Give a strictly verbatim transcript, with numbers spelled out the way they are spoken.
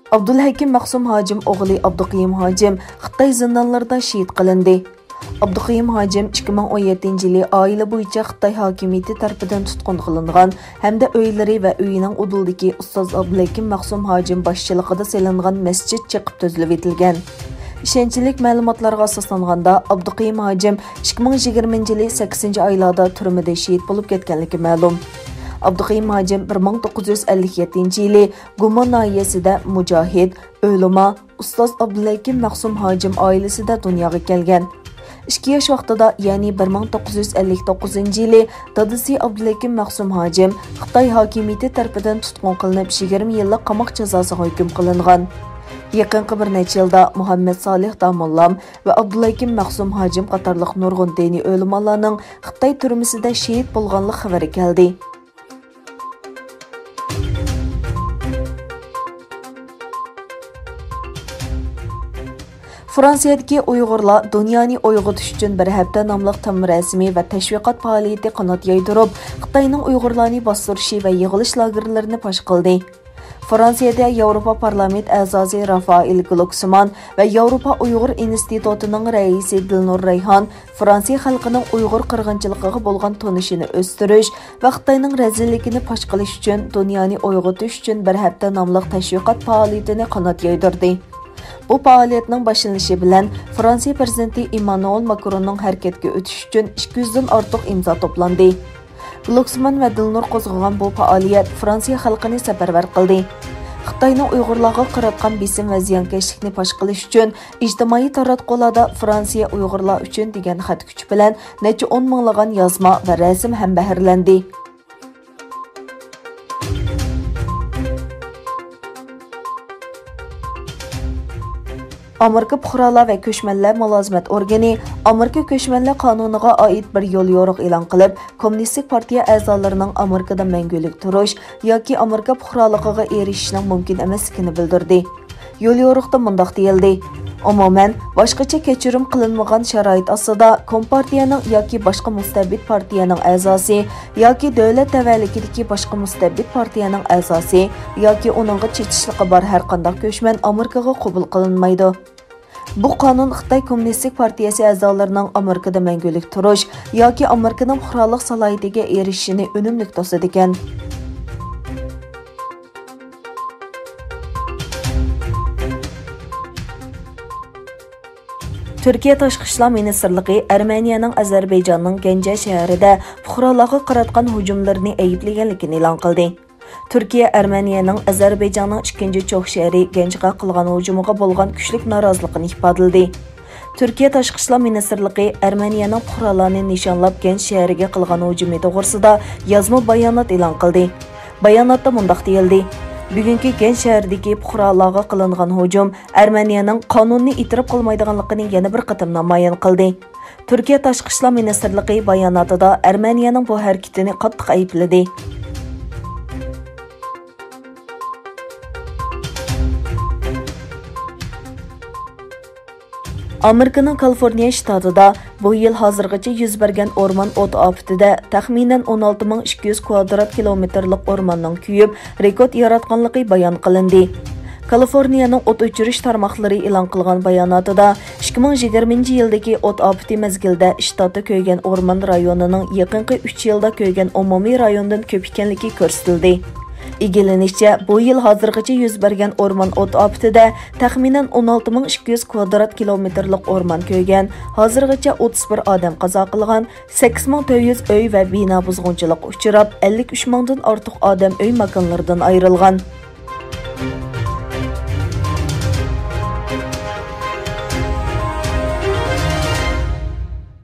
ئابدۇلھەكىم مەخسۇم ھاجىم ئوغلى ئابدۇقېيۇم ھاجىم خىتاي زىندانلىرىدا شېھىت قىلىندى. ئابدۇقېيۇم ھاجىم ئىككى مىڭ ئون يەتتىنچى يىلى ئائىلە بويىچە خىتاي ھاكىمىيىتى تەرىپىدىن تۇتقۇن قىلىنغان ھەمدە ئۆيلىرى ۋە ئۆيىنىڭ ئۇدۇلىدىكى ئۇستاز ئابدۇلھەكىم مەخسۇم ھاجىم باشچىلىقىدا سېلىنغان مەسچىت چېقىپ تۈزۈلۈۋېتىلگەن. ئىشەنچلىك مەلۇماتلارغا ئاساسلانغاندا، ئابدۇقېيۇم ھاجىم ئىككى مىڭ يىگىرمىنچى يىلى سەككىزىنچى ئايلاردا تۈرمىدە شېھىت بولۇپ كەتكەنلىكى مەلۇم. ئابدۇقېيۇم ھاجىم بىر مىڭ توققۇز يۈز ئەللىك يەتتىنچى يىلى گۇما ناھىيەسىدە مۇجاھىد، ئۆلىما، ئۇستاز ئابدۇلھەكىم مەخسۇم ھاجىم ئائىلىسىدە دۇنياغا كەلگەن. ئىككى ياش ۋاقتىدا، يەنى بىر مىڭ توققۇز يۈز ئەللىك توققۇزىنچى يىلى دادىسى ئابدۇلھەكىم مەخسۇم ھاجىم خىتاي ھاكىمىيىتى تەرىپىدىن تۇتقۇن قىلىنىپ، يىگىرمە يىللىق قاماق جازاسىغا ھۆكۈم قىلىنغان. يېقىنقى بىر نەچچە يىلدا مۇھەممەد سالىھ داموللام ۋە ئابدۇلھەكىم مەخسۇم ھاجىم قاتارلىق نۇرغۇن دىنىي ئۆلىمالارنىڭ خىتاي تۈرمىسىدە شېھىت بولغانلىق خەۋىرى كەلدى. فرانسىيەدىكى ئۇيغۇرلار دۇنيانى ئويغىتىش ئۈچۈن بىر ھەپتە ناملىق تېما رەسىمى ۋە تەشۋىقات پائالىيىتى قانات يايدۇرۇپ، خىتاينىڭ ئۇيغۇرلارنى باستۇرۇشى ۋە يىغىلىش لاگېرلىرىنى پاش قىلدى. فرانسىيەدە ياۋروپا پارلامېنت ئەزاسى رافائېل گلوكسمان ۋە ياۋروپا ئۇيغۇر ئىنستىتۇتىنىڭ رەئىسى دىلنۇر رەيھان فرانسىيە خەلقىنىڭ ئۇيغۇر قىرغىنچىلىقىغا بولغان تونۇشىنى ئۆستۈرۈش ۋە خىتاينىڭ رەزىللىكىنى پاش قىلىش ئۈچۈن دۇنيانى ئويغىتىش ئۈچۈن بىر ھەپتە ناملىق تەشۋىقات پائالىيىتىنى قانات يايدۇردى. بۇ پائالىيەتنىڭ باشلىنىشى بىلەن فرانسىيە پىرېزىدېنتى ئىممانۇئېل ماكروننىڭ ھەرىكەتكە ئۆتۈش ئۈچۈن ئىككى يۈزدىن ئارتۇق ئىمزا توپلاندى. گلوكسمان ۋە دىلنۇر قوزغىغان بۇ پائالىيەت فرانسىيە خەلقىنى سەپەرۋەر قىلدى. خىتاينىڭ ئۇيغۇرلارغا قاراتقان بېسىم ۋە زىيانكەشلىكنى پاش قىلىش ئۈچۈن ئىجتىمائىي تاراتقۇلاردا فرانسىيە ئۇيغۇرلار ئۈچۈن دېگەن خەت كۈچى بىلەن نەچچە ئون مىڭلىغان يازما ۋە رەسىم ھەمبەھىرلەندى. ئامېرىكا پۇقرالار ۋە كۆچمەنلەر مۇلازىمەت ئورگىنى ئامېرىكا كۆچمەنلەر قانۇنىغا ئائىت بىر يوليورۇق ئېلان قىلىپ، كوممۇنىستىك پارتىيە ئەزالىرىنىڭ ئامېرىكىدا مەڭگۈلۈك تۇرۇش ياكى ئامېرىكا پۇقرالىقىغا ئېرىشىشنىڭ مۇمكىن ئەمەسلىكىنى بىلدۈردى. يوليورۇقتا مۇنداق دېيىلدى: ئومۇمەن، باشقىچە كەچۈرۈم قىلىنمىغان شارائىت ئاستىدا كومپارتىيەنىڭ ياكى باشقا مۇستەبىت پارتىيەنىڭ ئەزاسى ياكى دۆلەت تەۋەلىكىدىكى باشقا مۇستەبىت پارتىيەنىڭ ئەزاسى ياكى ئۇنىڭغا چېتىشلىقى بار ھەرقانداق كۆچمەن ئامېرىكىغا قوبۇل قىلىنمايدۇ. بۇ قانۇن خىتاي كوممۇنىستىك پارتىيەسى ئەزالىرىنىڭ ئامېرىكىدا مەڭگۈلۈك تۇرۇش ياكى ئامېرىكىنىڭ پۇقرالىق سالاھىيىتىگە ئېرىشىشىنى ئۈنۈملۈك توسىدىكەن. تۈركىيە تاشقى ئىشلار مىنىستىرلىقى ئەرمېنىيەنىڭ ئەزەربەيجاننىڭ گەنجە شەھىرىدە پۇقرالارغا قاراتقان ھۇجۇملىرىنى ئەيىبلىگەنلىكىنى ئېلان قىلدى. تۈركىيە ئەرمېنىيەنىڭ ئەزەربەيجاننىڭ ئىككىنچى چوخ شەھىرى گەنجغا قىلغان ھۇجۇمىغا بولغان كۈچلۈك نارازىلىقىنى ئىپادىلىدى. تۈركىيە تاشقى ئىشلار مىنىستىرلىقى ئەرمېنىيەنىڭ پۇقرالارنى نىشانلاپ گەنج شەھىرىگە قىلغان ھۇجۇمى توغرىسىدا يازما بايانات ئېلان قىلدى. باياناتتا مۇنداق دېيىلدى: بۈگۈنكى گەنج شەھىرىدىكى پۇقرالارغا قىلىنغان ھۇجۇم ئەرمېنىيەنىڭ قانۇننى ئېتىراپ قىلمايدىغانلىقىنى يەنە بىر قېتىم نامايان قىلدى. تۈركىيە تاشقى ئىشلار مىنىستىرلىقى باياناتىدا ئەرمېنىيەنىڭ بۇ ھەرىكىتىنى قاتتىق ئەيىبلىدى. ئامېرىكىنىڭ كالىفورنىيە شتاتىدا بۇ يىل ھازىرغىچە يۈز بەرگەن ئورمان ئوت ئاپىتىدە تەخمىنەن ئون ئالتە مىڭ ئىككى يۈز كۋادرات كىلومېتىرلىق ئورماننىڭ كۆيۈپ، رېكورت ياراتقانلىقى بايان قىلىندى. كالىفورنىيەنىڭ ئوت ئۆچۈرۈش تارماقلىرى ئېلان قىلغان باياناتىدا، ئىككى مىڭ يىگىرمىنچى يىلدىكى ئوت ئاپىتى مەزگىلىدە شتاتتا كۆيگەن ئورمان رايونىنىڭ يېقىنقى ئۈچ يىلدا كۆيگەن ئومۇمىي رايوندىن كۆپ ئىكەنلىكى كۆرسىتىلدى. ئىگىلىنىشىچە، بۇ يىل ھازىرغىچە يۈز بەرگەن ئورمان ئوت ئاپىتىدە تەخمىنەن ئون ئالتە مىڭ ئىككى يۈز كۋادرات كىلومېتىرلىق ئورمان كۆيگەن، ھازىرغىچە ئوتتۇز بىر ئادەم قازا قىلغان، سەككىز مىڭ تۆت يۈز ئۆي ۋە بىنا بۇزغۇنچىلىققا ئۇچراپ، ئەللىك ئۈچ مىڭدىن ئارتۇق ئادەم ئۆي ماكانلىرىدىن ئايرىلغان.